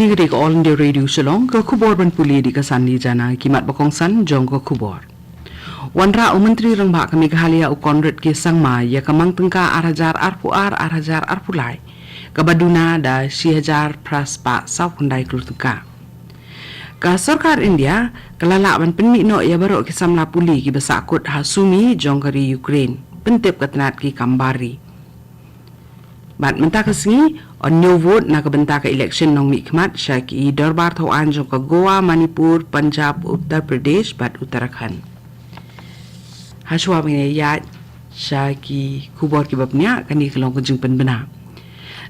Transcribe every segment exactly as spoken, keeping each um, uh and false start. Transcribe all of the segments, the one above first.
Kane ka All India Radio Shillong, ka khubor ban pule da ka Sanli Jana, ki mat ba kongsan jong ka khubor. Wanrah u Myntri Rangbah ka Meghalaya u Conrad K Sangma ïa ka mang tyngka ar hajar arphew ar, ar hajar arphew lai, kaba duna da shi hajar phra spah saw khyndai klur tyngka. Ka sorkar India ka la lah ban pynmih noh ïa baroh ki samla pule kiba sahkut ha Sumy jong ka ri Ukraine, pyntip ka tnat ki kam bar ri. Bad mynta ka sngi yn ñiew vote na ka bynta ka election nongmihkhmat sha ki dorbar thaw aiñ jong ka Goa, Manipur, Punjab, Uttar Pradesh bad Uttarakhand. Hashwa ban ïaid sha ki khubor kiba bniah, kane ka long ka jingpynbna.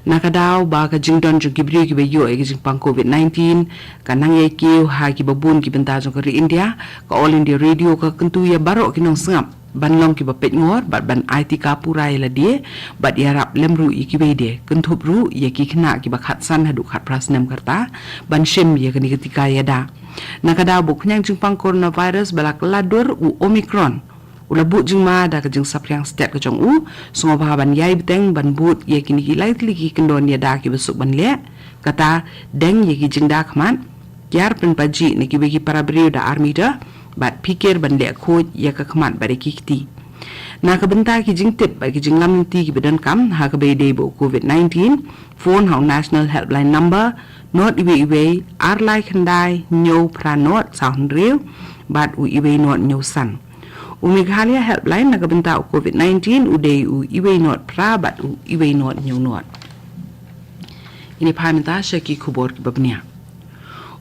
Na ka daw ba ka jingdon jong ki briew kiba ïoh ïa ka jingpang covid nineteen ka nang ïai kiew ha kiba bun ki bynta jong ka ri India, ka All India Radio ka kyntu ïa baroh ki nongsngap ban long kiba peitngor bad ban ai tika pura ïa lade bad ïarap lem ruh ïa kiwei de, kynthup ruh ïa ki khynnah kiba khatsan haduh khatphra snem ka rta ban shim ïa kane ka tika ïada. Na ka daw ba u khñiang jingpang coronavirus ba la kylla dur u Omicron u la buh jingma da ka jingsaphriang stet ka jong u, sngewbha ban ïai bteng ban bud ïa kine ki lai tylli ki kyndon ïada kiba suk ban leh, kata deng ïa ki jingda khmat, kiar pynpaw jih na kiwei ki para briew da ar mitar, bad phikir ban leh khuid ïa ka khmat bad ïa ki kti. Na ka bynta ki jingtip bad ki jinglam lynti kiba donkam ha kaba ïadei bad u covid nineteen, phone ha u National Helpline number nod iwei iwei ar lai khyndai hynñiew phra nod saw hynriew bad u iwei nod hynñiew san. U Meghalaya Helpline na ka bynta u covid nineteen u dei u iwei nod phra bad u iwei nod hynñiew nod. Ngin ïa phai mynta sha ki khubor kiba bniah.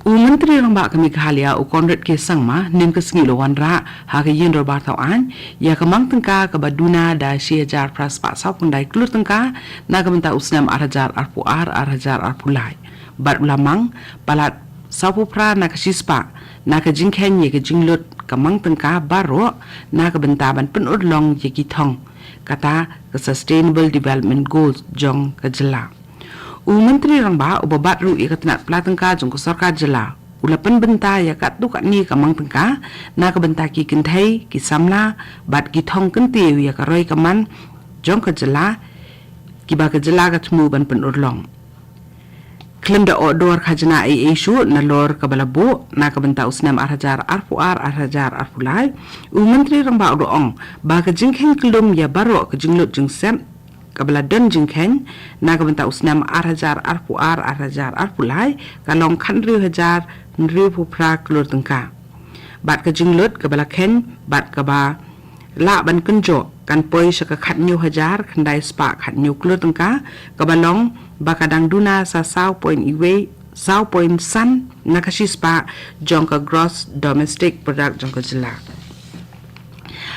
U Myntri Rangbah ka Meghalaya u Conrad K Sangma hynnin ka sngi u la wanrah ha ka ïing dorbar thaw aiñ ïa ka mang tyngka kaba duna da shi hajar phra spah saw khyndai klur tyngka na ka bynta u snem ar hajar arphew ar, ar hajar arphew lai. Bad u la mang palat sawphew phra na ka shispah na ka jingkheiñ ïa ka jinglut ka mang tyngka baroh na ka bynta ban pynurlong ïa ki thong, kata ka Sustainable Development Goals jong ka jylla. U Myntri Rangbah uba bat ruh ïa ka tnat pla tyngka jong ka sorkar jylla u la pynbynta ïa katto katne ka mang tyngka na ka bynta ki kynthei, ki samla bad ki thong kyntiew ïa ka roi ka man jong ka jylla, kiba ka jylla ka thmu ban pynurlong. Khlem da oh dor khajna ei ei shuh nalor kaba la buh na ka bynta u snem ar hajar arphew ar, ar hajar arphew lai, u Myntri Rangbah u la ong ba ka jingkheiñ kyllum ïa baroh ka jinglut jingsep kaba la don jingkheiñ na ka bynta u snem ar hajar arphew ar, ar hajar arphew lai ka long khathynriew hajar hynriewphew phra klur tyngka. Bad ka jinglut kaba la kheiñ bad kaba lah ban kynjoh kan poi sha ka khathynñiew hajar khyndai spah khathynñiew klur tyngka, kaba long ba ka dang duna sa saw point iwei, saw point san na ka shispah jong ka gross domestic product jong ka jylla.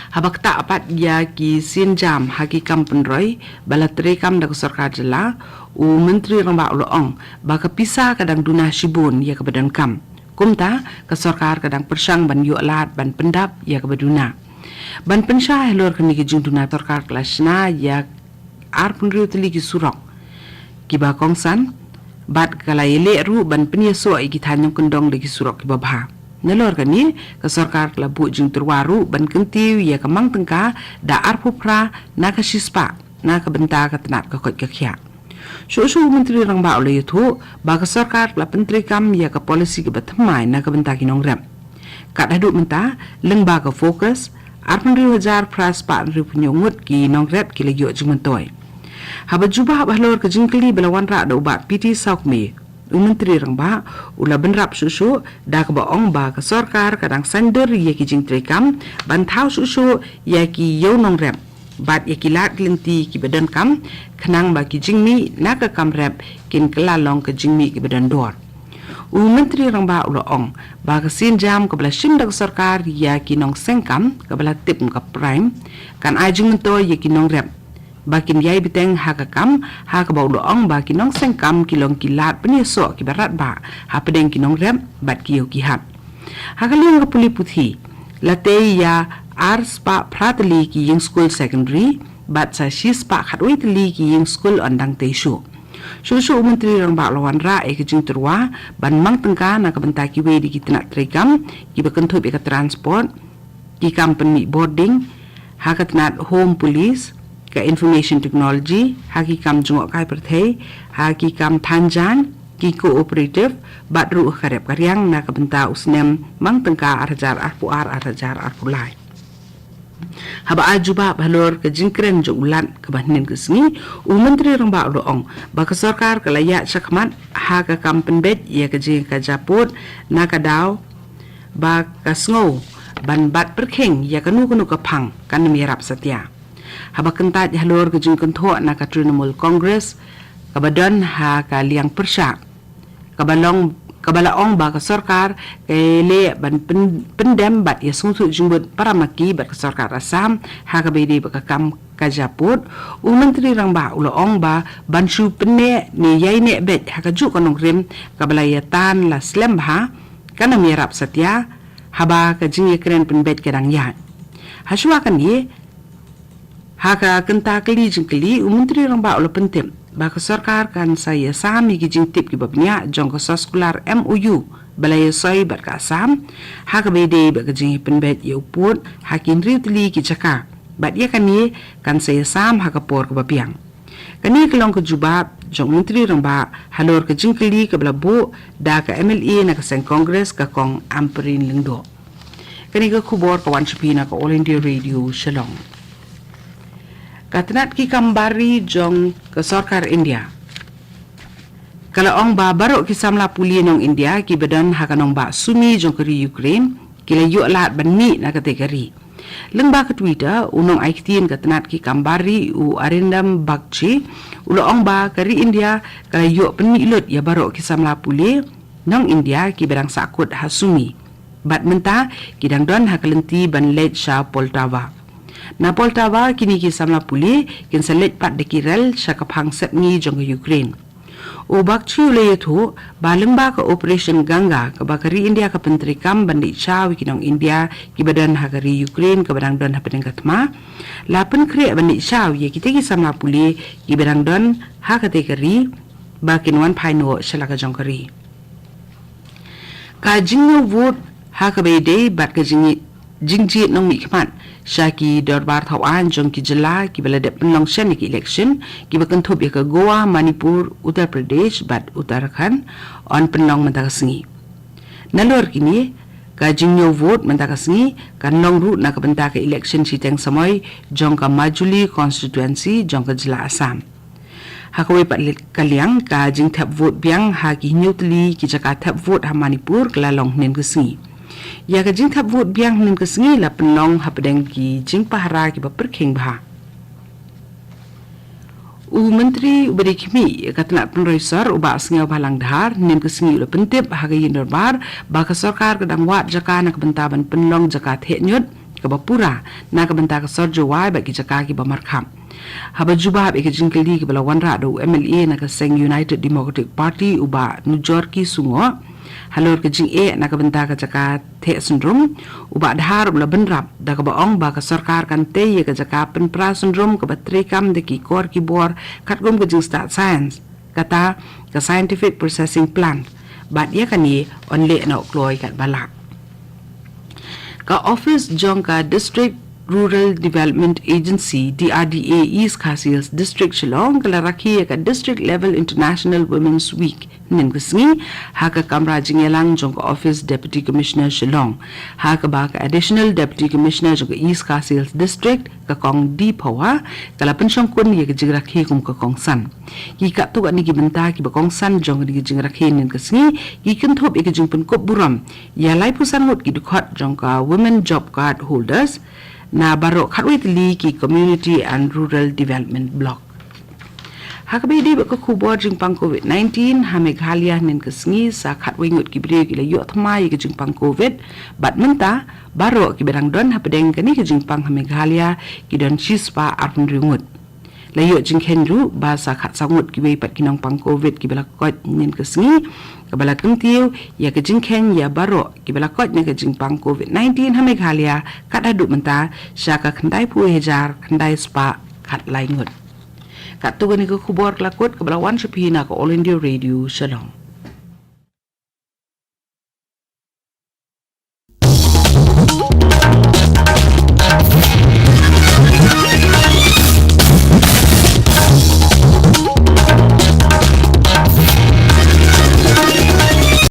Haba ktah pat ïa ki sienjam ha ki kam pynroi ba la treikam da ka sorkar jylla, u Myntri Rangbah u la ong ba ka pisa ka dang duna shibun ïa kaba donkam. Kumta ka sorkar ka dang pyrshang ban ïoh lad ban pyndap ïa kaba duna. Ban pynshai halor kane ka jingduna, sorkar ka la shna ïa arphew hynriew tylli ki surok kiba kongsan bad ka la ïaleh ruh ban pynïasoh ïa ki thaiñ nongkyndong da ki surok kiba bha. Nalor kane ka sorkar ka la buh jingtyrwa ruh ban kyntiew ïa ka mang tyngka da arphew phra na ka shispah na ka bynta ka tnat ka koit ka khiah. Shuh shuh u Myntri Rangbah u la ïathuh ba ka sorkar ka la pyntreikam ïa ka polisi kaba thymmai na ka bynta ki nongrep. Kat haduh mynta, lyngba ka FOCUS, arphew hynriew hajar phra spah hynriewphew hynñiew ngut ki nongrep ki la ïoh jingmyntoi. Haba jubab halor ka jingkylli ba la wanrah da u Bah P T Sawkmie, u Myntri Rangbah u la bynrap shuh shuh da kaba ong ba ka sorkar ka dang saiñdur ïa ki jingtreikam ban thaw shuh shuh ïa ki ïew nongrep bad ïa ki lad ki lynti kiba donkam, khnang ba ki jingmih na ka kam rep kin kylla long ka jingmih kiba don dor. U Myntri Rangbah u la ong ba ka sienjam kaba la shim da ka sorkar ïa ki nongseng kam kaba la tip kum ka PRIME kan ai jingmyntoi ïa ki nongrep ba kin ïai bteng ha ka kam, ha kaba u la ong ba ki nongseng kam ki long ki lad pynïasoh kiba radbah hapdeng ki nongrep bad ki ïew ki hat. Ha ka liang ka pule puthi, la tei ïa ar spah phra tylli ki ïing skul secondary bad sa shi spah khatwei tylli ki ïing skul yn dang tei shuh. Shuh shuh u Myntri Rangbah u la wanrah ïa ka jingtyrwa ban mang tyngka na ka bynta kiwei de ki tnat treikam kiba kynthup ïa ka transport, ki kam pynmih boarding, ha ka tnat home police, ka information technology, ha ki kam jngohkai pyrthei, ha ki kam thaiñ jaiñ, ki cooperative bad ruh ka rep ka riang na ka bynta u snem mang tyngka ar hajar arphew ar ar hajar arphew lai. Haba ai jubab halor ka jingkren jong u Lat kaba hynnin ka sngi, u Myntri Rangbah u la ong ba ka sorkar ka la ïaid shakhmat ha ka kam pynbeit ïa ka jingkajia pud na ka daw ba ka sngew ban bat pyrkhing ïa kano kano ka phang kan ym ïarap satia. Haba kyntait halor ka jingkynthoh na ka Trinamool Congress kaba don ha ka liang pyrshah, kaba long, kaba la ong ba ka sorkar ka leh ban pyn-, pyndem bad ïa sngewthuh jingmut para ma ki bad ka sorkar Assam ha kaba ïadei bad ka kam kajia pud, u Myntri Rangbah u la ong ba ban shu pynneh ne ïaineh beit ha kajuh ka nongrim kaba la ïatan la slem bha kan ym ïarap satia haba ka jingïakren pynbeit ka dang ïaid. Hashwa kane, ha ka kynta kylli jingkylli, u Myntri Rangbah u la pyntip ba ka sorkar kan sa ïasam ïa ki jingtip kiba bniah jong ka soskular M O U ba la ïasoi bad ka Assam ha kaba ïadei bad ka jingpynbeit ïa u pud ha ki hynriew tylli ki jaka, bad ïa kane kan sa ïasam ha ka por kaba biang. Kane ka long ka jubab jong u Myntri Rangbah halor ka jingkylli kaba la buh da ka M L A na ka seng Congress, ka Kong Ampareen Lyngdoh. Kane ka khubor ka wan sha phi na ka All India Radio Shillong. Ka tnat ki kam bar ri jong ka sorkar India ka la ong ba baroh ki samla pule nong India kiba don ha ka nongbah Sumy jong ka ri Ukraine ki la ïoh lad ban mih na katei ka ri. Lyngba ka Twitter, u nongai ktien ka tnat ki kam bar ri, u Arindam Bagchi, u la ong ba ka ri India ka la ïoh pynmih lut ïa baroh ki samla pule nong India kiba dang sahkut ha Sumy. Bad mynta ki dang don ha ka lynti ban leit sha Poltava. Na Poltava kine ki samla pule kin sa leit pat da ki rel sha ka phang sepngi jong ka Ukraine. U Bagchi u la ïathuh ba lyngba ka Operation Ganga kaba ka ri India ka pyntreikam ban leit shaw ïa ki nong India kiba don ha ka ri Ukraine kaba dang don hapdeng ka thma, la pynkhreh ban leit shaw ïa kitei ki samla pule kiba dang don ha katei ka ri ba kin wan phai noh sha la ka jong ka ri. Ka jingñiew vote ha kaba ïadei bad ka jing, jingjied nongmihkhmat sha ki dorbar thaw aiñ jong ki jylla kiba la dep pynlong shen ïa ki election kiba kynthup ïa ka Goa, Manipur, Uttar Pradesh bad Uttarakhand yn pynlong mynta ka sngi. Nalor kine, ka jingñiew vote mynta ka sngi kan long ruh na ka bynta ka election shiteng samoi jong ka Majuli constituency jong ka jylla Assam. Ha kawei pat ka liang, ka jingthep vote biang ha ki hynñiew tylli ki jaka thep vote ha Manipur ka la long hynnin ka sngi. Ïa ka jingthep vote biang hynnin ka sngi la pynlong hapdeng ki jingpahara kiba pyrkhing bha. U Myntri uba dei khmih ïa ka tnat pynroi sor, u Bah Sniawbhalang Dhar, hynnin ka sngi u la pyntip ha ka Ïing Dorbar ba ka sorkar ka dang wad jaka na ka bynta ban pynlong jaka theh ñiut kaba pura na ka bynta ka sor Jowai bad ki jaka kiba markhap. Haba jubab ïa ka jingkylli kaba la wanrah da u M L A na ka seng United Democratic Party, u Bah Nujorki Sungoh, halor ka jingeh na ka bynta ka jaka theh syndrome, u Bah Dhar u la bynrap da kaba ong ba ka sorkar kan tei ïa ka jaka pynpra syndrome kaba treikam da ki kor ki bor katkum ka jingstad science, kata ka scientific processing plant, bad ïa kane yn leh noh kloi katba lah. Ka office jong ka District Rural Development Agency, D R D A, East Khasi Hills District, Shillong, ka la rakhe ïa ka District Level International Women's Week hynnin ka sngi ha ka kamra jingïalang jong ka office Deputy Commissioner Shillong, ha kaba ka Additional Deputy Commissioner jong ka East Khasi Hills District, ka Kong D Phawa, ka la pynshongkun ïa ka jingrakhe kum ka kongsan. Ki katto katne ki bynta kiba kongsan jong kane ka jingrakhe hynnin ka sngi ki kynthup ïa ka jingpynkup burom ïa laiphew san ngut ki dkhot jong ka Women Job Card Holders na baroh khatwei tylli ki Community and Rural Development Block. Ha kaba ïadei bad ka khubor jingpang covid nineteen ha Meghalaya, hynnin ka sngi sa khatwei ngut ki briew ki la ïoh thma ïa ka jingpang covid, bad mynta baroh kiba dang don hapdeng kane ka jingpang ha Meghalaya ki don shispah arphew hynriew ngut. La ïoh jingkheiñ ruh ba sa khatsaw ngut kiwei pat ki nongpang covid kiba la koit hynnin ka sngi, kaba la kyntiew ïa ka jingkheiñ ïa baroh kiba la koit na ka jingpang covid nineteen ha Meghalaya kat haduh mynta sha ka khyndaiphew hajar khyndai spah khatlai ngut. Katto kane ka khubor ka la kut kaba la wan sha phi na ka All India Radio Shillong.